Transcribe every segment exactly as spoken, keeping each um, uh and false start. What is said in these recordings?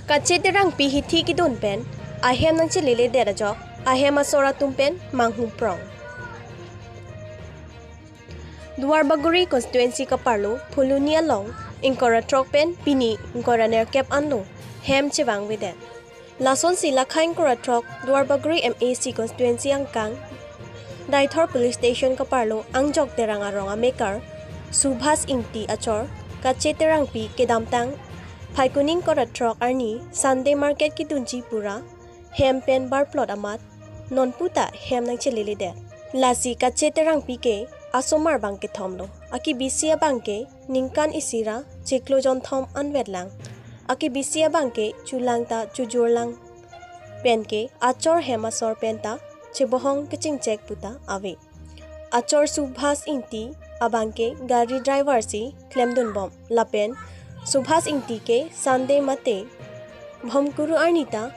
Kache Terangpi hithi kidun pen ahem nangcheleledet ajok ahem asor atum pen manghumprong. Duarbagori constituency kaparlo Phuloni along ingkoi ra throk pen pini ingkoi ra nerkep anlo hem chevangvedet. Lasonsi lakha ingkoi ra throk Duarbagori M A C constituency angkang Deithor Police Station kaparlo Angjok Terang arong amekar Subhas Ingti achor Kache Terangpi kedamtang Phaikuni ingkoi ra throk arni Sunday market kidunji pura hem pen barplot amat non puta hem nangcheleledet. Lasi Kache Terangpi ke asomar bang kethom lo. Akibisi abang ke ningkan isi ra chiklo jonthom anvet lang. Akibisi abang ke chulang ta chujur lang. Pen ke achor hem asor pen ta chebohong kechingchek puta ave. Achor Subhas Ingti abang ke gari driver si klemdunbom. Lapen Subhas Ingti ke Sunday mate Bhomkuru arni ta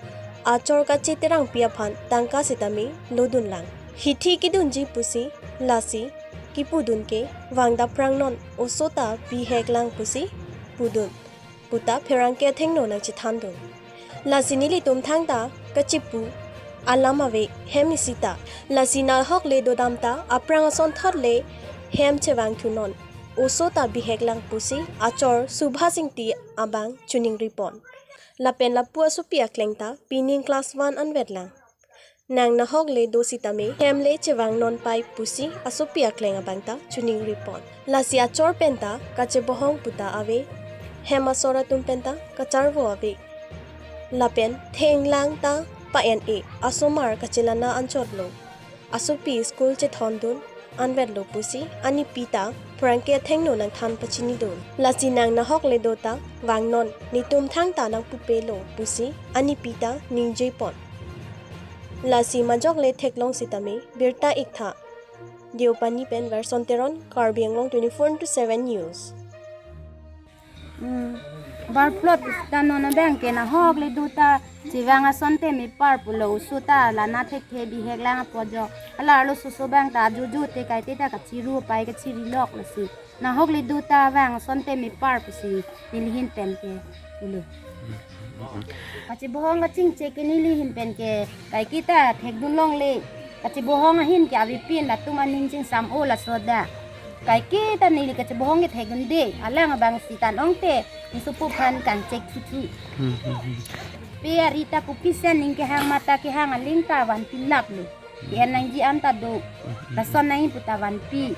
achor Kache Terangpi aphan tangka sitame lodun lang. Hithi kidunji pusi lasi kipudun ke vang daprang non oso ta bihek lang pusi pudun puta pherangke athengno nangchethandun. Lasi nelitum thangta kachipu alam ave hem isi ta. Lasi nahok le dodam ta aphrang asonthot le hem chevangthunon. Oso ta bihek lang pusi achor Subhas Ingti abang choningripon. Lapen lapu asopi akleng ta pining class one anvet lang. Nang nahok le do sitame hem le chevangnon pai pusi asopi akleng abang ta choningripon. Lasi achor pen ta kachebohong puta ave. Hem asor atum pen ta kacharvo ave. Lapen thenglang ta pa-en-e asomar kachelana anchot lo. Asopi school chethondun anvet lo pusi anipi ta pherangke athengno nangthan pachinidun. Lasi nang nahok le do ta vangnon, netum thangta nangpupe lo pusi anipi ta ningjepon. Lasi majok le theklong sitame birta iktha. Deopani pen Verson Teron, Karbi Anglong twenty-four into seven News. Hmm. Barplot ta non abang ke nahok le do ta chevang asonte mepar pulo, oso ta lana thekthe bihek lang apo jo. Alarlo soso abang ta ajojo te kaite ta kachiru pai kachiri lok lasi. Nahok le do ta vang asonte mepar pusi nelihin pen ke pulo. Kachebohong kachingchek ke nelihin pen ke kaiketa thekdun longle. Kachebohong ahin ke avepin latum aning chingsam-o laso da. Kaiketa neli kachebohong ke thekdunde. Alang abang si tan ongte, nisupu phan kangchek chuchu. Hmm, hmm, hmm. Pe arita kopisi aning kehang mata kehang aling ta vanpi laplo. Ke-en nangji an ta do. Lason nangji puta vanpi.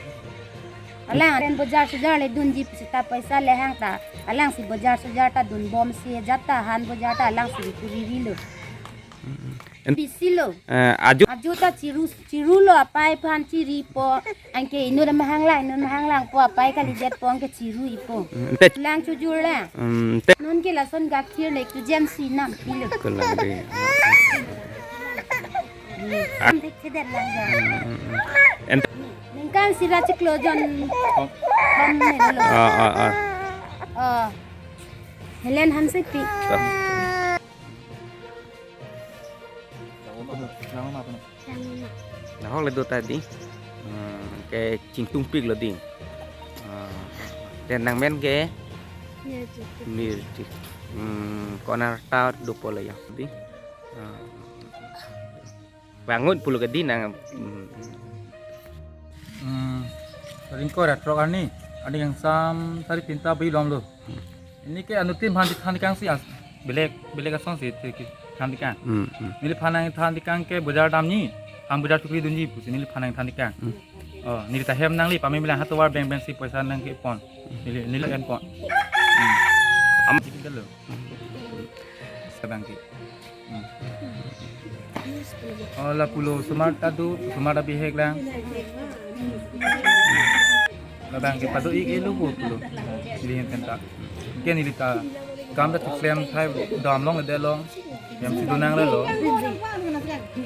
Alang pen bojar sojar le dunji pusita paisa le hang ta. Alang si bojar sojar ta dunbomsi jata han bojar ta alang si kuriri lo. Hmm, hmm. En- Bisi lo. Eh, ajo. Ajo ta chiru, chiru lo apai phan chiripo. Anke inut mahang lang, inut mahang langpo apai kalidet po anke chiru ipo. Hmm, ante. Lang chujur lang. Hmm, ante. Non ke lason gakhir le tu jam si nam pilo. Kelang de. Am thek thedet lang ja. Hmm, hmm, hmm. Ante. Ningkan isi ra chiklo jon. Bom ne lo. Ah, ah, ah. Oh. Helen Hansepi. Ah. Nahok le do ta di. Hmm, ke chingtungpik lo di. Ah, dan nangmen ke? Mirchik. Mirchik. Hmm, konat ta dopo lo ya di. Ah. Bangun pulo ke di nang. Hmm. Hmm. Ringko ra throk arni. Arni kangsam sari tinta bi lom lo. Ini ke anuttin phan than kang si as belek belek ason si te ki than kang. Hmm, hmm. Neli phan nangthan kang ke bojar damji, ham bojar chukri dunji pusi neli phan nangthan kang. Hmm. Oh, neli ta hem nangli pame bilang hatovar beng beng si poisa nangkepon. Neli neli enpon. Hmm. Am- Jadi dulu. Sedang ki. Hmm. Oh, lapulo osomar ta do, osomar ta bihek lang. Labang ke pado-ik-e lo bo pulo. Nelihin pen ta. Ke neli ta kam ta chiklem thai dam longledet lo. Hem si donang le lo.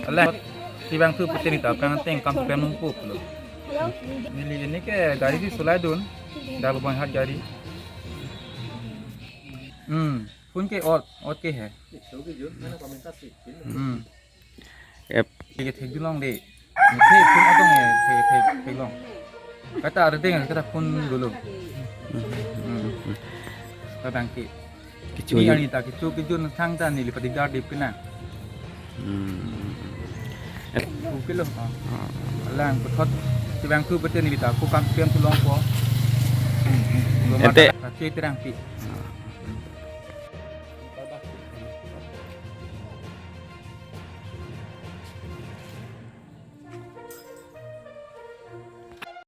Ala si bang thu pute neli ta kang teng kam klem nungpo pulo. Neli ini ke gari si solai dun. Dal bang hat gari. Hmm. Phone ke ot, ot ke he. Hmm. Ep. Ke thekdun longde. Thek phone atong he, thek, thek, theklong. Kata ada deng, kata phone dulu. Hmm. Kata ke. Ini arni ta kecho kejun thangta neli padigdar dip kenang. Hmm. Oke lo. Ah. Ah. Alang puthot chevangthu pute neli ta kokam pen thu longpo. Ante. Kache terangpi.